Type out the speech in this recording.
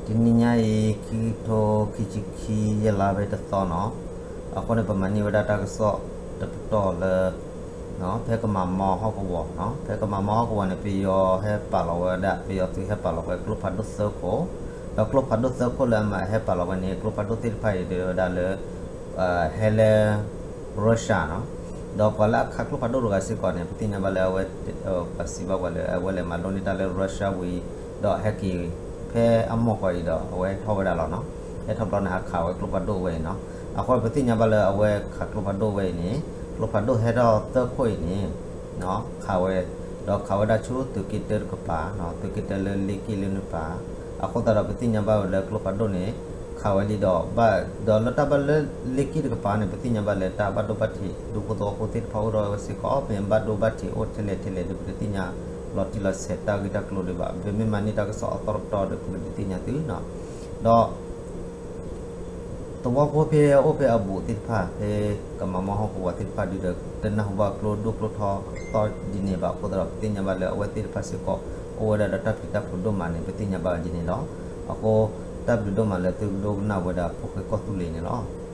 တနံၤညါအံၤ ခံကထိခံဆံခံ ယဲၢ်လါ ဖဲတသီနီၤ, အဃိန့ၣ် ပမၤန့ၢ်ဝဲဒၣ်တၢ်ကစီၣ်တပတီၢ်လၢ ဖဲကမၤမီဟီၣ်ကဝီၤ, ဖဲကမၤမီဟီၣ်ကဝီၤန့ၣ် ပယီၤဟဲပာ်လီၤဝဲဒၣ်, ပယီၤသုးဟဲပာ်လီၤဝဲကျိဖးဒိၣ်သၢခိၣ်, ဒီးကျိဖးဒိၣ်သၢခိၣ်လၢအမၤဟဲပာ်လီၤဝဲန့ၣ် ကျိဖးဒိၣ်သ့ၣ်တဖၣ်အံၤ ဒုးဝဲဒၣ်လၢ ဟဲလၢ Russia နီၤ, ဒီးပှၤလၢအခးကျိဖးဒိၣ်တဂၤစ့ၢ်ကီးန့ၣ် ပသ့ၣ်ညါဘၣ်လၢအဝဲ ပှၤစံးဘၣ်ပှၤလၢအဝဲလဲၤမၤလိန့ၢ်တၢ်လၢ Russia ဝံၤ, ဒီးဟဲက့ၤ ဖဲအမီၢ်ဃီအံၤဒီး အဝဲဟဲထီၣ်ဝဲဒၣ်လီၤနီၤ, ဟဲထီၣ်ဘျီန့ၣ် ဟးခးဝဲကျိဖးဒိၣ်ဝဲအံၤနီၤ, အဃိပသ့ၣ်ညါဘၣ်လၢအဝဲခးကျိဖးဒိၣ်ဝဲအံၤန့ၣ် ကျိဖးဒိၣ်ဟဲထီၣ်သၢခိၣ်အံၤန့ၣ် ခးဝဲ, ဒီးခးဝဲဒၣ်ဆူသုးက့တၢတကပၤ, သုးက့တၢလၢလ့က့ၣ်လၢန့ၣ်တကပၤ, အဃိသတးဒီးပသ့ၣ်ညါဘၣ်ဝဲလၢကျိဖးဒိၣ်န့ၣ် ခးဝဲလံဒီး ဒီးလၢတၢ်ဘၣ်လၢလ့က့ၣ်တကပၤန့ၣ် ပသ့ၣ်ညါဘၣ်လၢတၢ်ဘၣ်ဒိဘၣ်ထံး ဒူဖိသဝီဖိသ့ၣ်တဖၣ်အိၣ်ထီၣ်ဝဲစ့ၢ်ကီး, မ့ၢ်ဘၣ်ဒိဘၣ်ထံးအိၣ်ထဲလဲၣ်ထဲလဲၣ်ဒီး ပတသ့ၣ်ညါလီၤတံၢ်လီၤဆဲးတၢ်ဂ့ၢ်တၢ်ကျိၤဒံးဘၣ်. ပမ့ၢ်မၤန့ၢ်တၢ်ကစီၣ်အသီတပတီၢ်ဒီး ပကဒုးသ့ၣ်ညါသုနီၤ, ဒီး သဝီဖိဖဲအိၣ်ဖဲအဘူးသ့ၣ်တဖၣ် ဖဲကမၤမီဟီၣ်ကဝီၤသ့ၣ်တဖၣ်ဒုးဒီး တနၢ်ဟူဘၣ်ကျိဒိၣ်ကျိထီသီဒ်န့ၣ်ဘၣ်အဃိသတးဒီး ပသ့ၣ်ညါဘၣ်လၢအဝဲသ့ၣ်တဖၣ်စ့ၢ်ကီး အိၣ်ဝဲဒၣ်ဒီးတၢ်ပျံၤတၢ်ဖုးဒိၣ်မးန့ၣ် ပသ့ၣ်ညါဘၣ်ဒ်န့ၣ်လီၤ. အဃိ တၢ်ဘျုးဒိၣ်မးလၢသုကဒိကနၣ်ဝဲဒၣ်ဖိၣ်ဃဲကီၢ်သူလ့ၤန့ၣ်လီၤ.